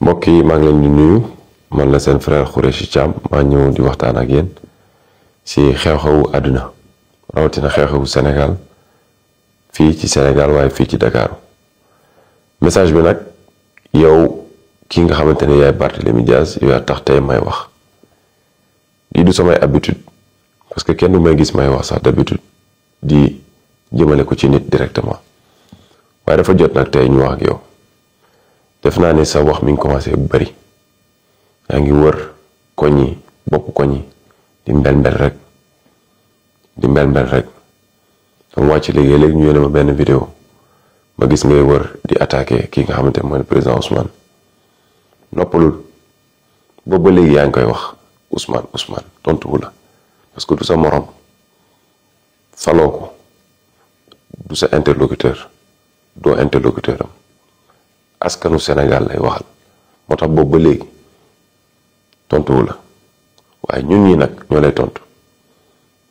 mbokk yi maa ngi leen di nuyu man la seen frère Khoureychi Thiam maa ñëw di waxtaan ak yéen ci xew-xewu àdduna rawatina xew-xewu Sénégal fii ci Sénégal waaye fii ci Dakar message bi nag yow ki nga xamante ne yaay Barthélémy Dias yow yaa tax tey may wax lii du samay habitude parce que kenn du may gis may wax sax d'habitude di jëmale ko ci nit directement waaye dafa jot nag tey ñu wax ak yow. def naa ne sa wax mi ngi commencé bari yaa ngi wër koñ yi bopp koñ yi di mbel-mbel rek dama wàcc léegi ñu yónnee ma benn vidéo ma gis ngay wër di attaquer ki nga xamante ne mooy président Ousmane noppalul boobu ba léegi yaa ngi koy wax Ousmane tontuwu la parce que du sa morom faloo ko du sa interlocuteur doo interlocuteur am askanu Sénégal lay waxal moo tax boobu ba léegi tontuwu la waaye ñun ñi nag ñoo lay tontu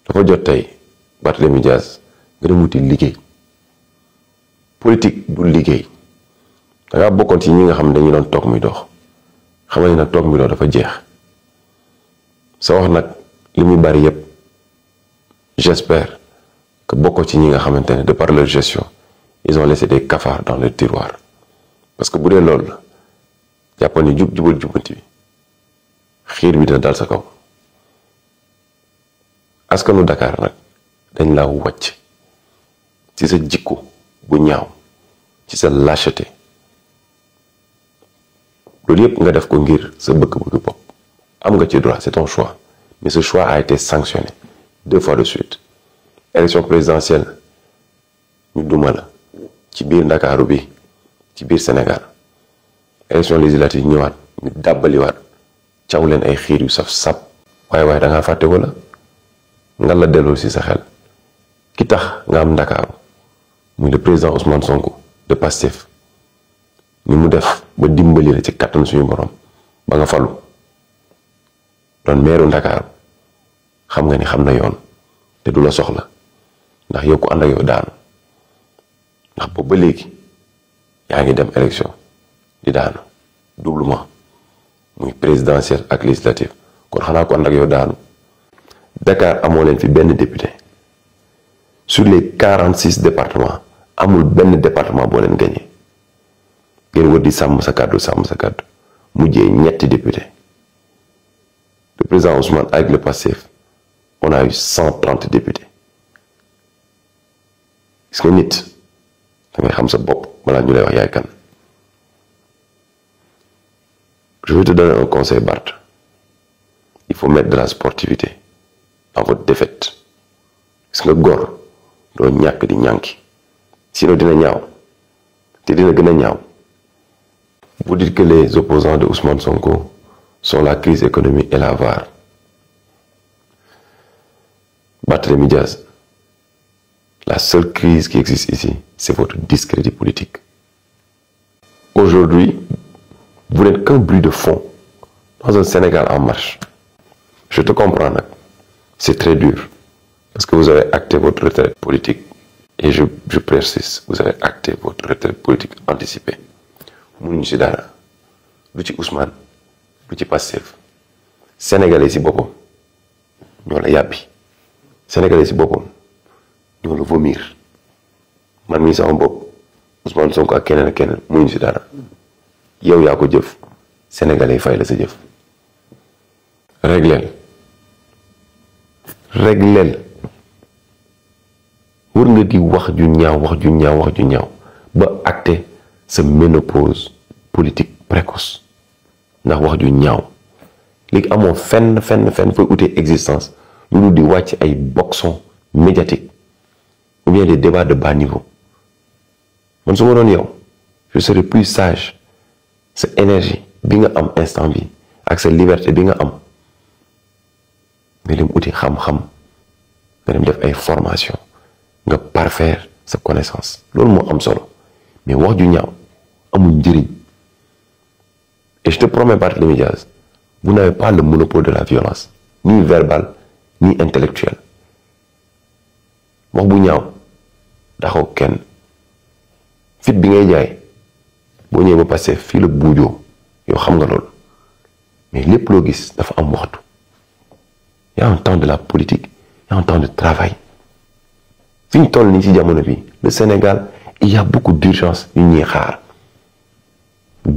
dafa jot tey Barthélémy Dias nga dem wuti liggéey politique du liggéey dangaa bokkoon ci ñi nga xam ne dañu doon toog muy dox xamal ni nag toog muy dox dafa jeex sa wax nag li muy bari yépp j'espère que bokkoo ci ñi nga xamante ne de par leur gestion ils ont laissé des cafards dans le tiroir parce que bu dee loolu la jàppoon ni jubal jubanti bi xiir bi dina dal sa kaw askanu Dakar nag dañ la wàcc ci sa jikko bu ñaaw ci sa lâcheté loolu yépp nga def ko ngir sa bëgg-bëgg bopp am nga ci droit c'est ton choix mais ce choix a été sanctionné 2 fois de suite élection présidentielle ñu duma la ci biir Ndakaaru bi ci biir Sénégal élection législative ñëwaat ñu dàbbaliwaat caw leen ay xiir yu saf sap waaye dangaa fàtte wala nga la delloo ci sa xel ki tax nga am Ndakaaru muy le président Ousmane Sonko de Pastef ni mu def ba dimbali la ci kattan suñu borom ba nga falu doon meeru Ndakaaru xam nga ni xam na yoon te du la soxla ndax yow ko ànd ak yow daanu ndax boobu ba léegi yaa ngi dem élection di daanu doublement muy présidentielle ak législative kon xanaa ko ànd ak yow daanu Dakar amoo leen fi benn député sur les 46 départements amul benn département boo leen gagné ngeen wër di sàmm sa kàddu mujjee ñetti député le président Ousmane avec le Pastef on a eu 130 députés gis nga nit dangay xam sa bopp balaa ñu lay wax yaay kan. Je vais te donner un conseil, Bart. Il faut mettre de la sportivité dans votre défaite. Gis nga góor doo ñàkk di ñànki sinon dina ñaaw te dina gën a ñaaw. Vous dites que les opposants de Ousmane Sonko sont la crise économique et la VAR. Barthélémy Dias, la seule crise qui existe ici, c'est votre discrédit politique. Aujourd'hui, vous n'êtes qu'un bruit de fond dans un Sénégal en marche. Je te comprends, c'est très dur parce que vous avez acté votre retraite politique et je persiste, vous avez acté votre retraite politique anticipée. Mënuñu ci dara lu ci Ousmane lu ci Pastef sénégalais ci boppam ñoo la yàbbi sénégalais ci boppam ñoo la vomir man mii sama bopp Ousmane Sonko ak keneen mënuñu ci dara yow yaa ko jëf sénégalais fay la sa jëf régleel wër nga di wax ju ñaaw ba acté sa ménopause politique précoce ndax wax ju ñaaw léegi amoo fenn fooy utee existence lu dul di wàcc ay boxons médiatiques ou bien des débats de bas niveau man su ma doon yow je serais plus sage sa énergie bi nga am instant bi ak sa liberté bi nga am nga dem uti xam-xam nga dem def ay formation nga parfaire sa connaissance loolu moo am solo mais wax ju ñaaw amul njëriñ et je te promets Barthélémy Dias vous n'avez pas le monopole de la violence ni verbale ni intellectuelle wax bu ñaaw daxoo kenn fit bi ngay jaay boo ñëwee ba passé fii la buujoo yow xam nga loolu mais lépp loo gis dafa am waxtu. Il y a un temps de la politique, il y a un temps de travail. Fi ñu toll nii ci jamono bi le Sénégal il y a beaucoup d'urgence yu ñuy xaar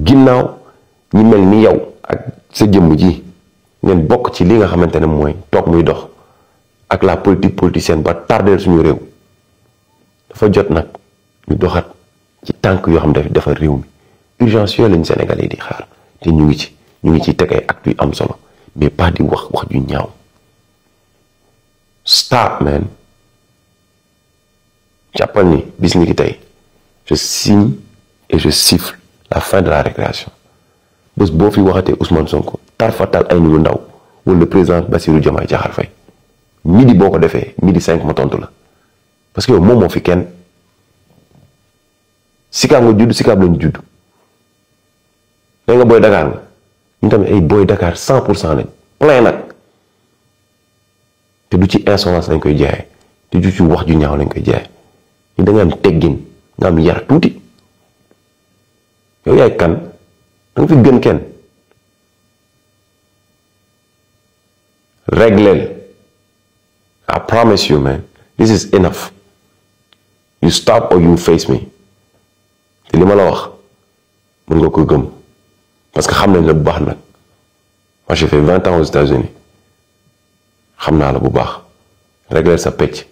ginnaaw ñi mel ni yow ak sa jëmm ji ngeen bokk ci li nga xamante ne mooy toog muy dox ak la politique politicienne ba tardeel suñu réew dafa jot nag ñu doxat ci tànk yoo xam ne dafa réew mi urgence yooyu lañu Sénégalais di xaar te ñu ngi ci teg ay actes yu am solo mais pas di wax ju ñaaw. Stop, man. Jàppal ni bis ni ki tey je signe et je siffle la fin de la récréation bés boo fi waxatee Ousmane Sonko tarfatal ay niwu ndaw wala le président Bassirou Diomaye Diakhar Faye midi boo ko defee midi 5 ma tontu la parce que yow moom moo fi kenn Sicap nga judd Sicap lañu judd da nga booy Dakar nga ñu tamit ay booy Dakar 100% lañ plein nag te du ci insolence lañ koy jaayee te du ci wax ju ñaaw lañ koy jaayee ñu da nga am teggin nga am yar tuuti yow yaay kan da nga fi gën kenn régleel. I promise you, man, this is enough. You stop or you face me. te li ma la wax mën nga ko gëm parce que xam nañ la bu baax nag moi j'ai fait 20 ans aux États-Unis xam naa la bu baax régler sa pecc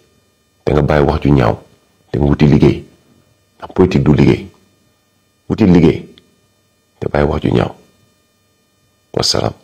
te nga bàyyi wax ju ñaaw te nga wuti liggéey ndax politique du liggéey wuti liggéey te bàyyi wax ju ñaaw wasalaam.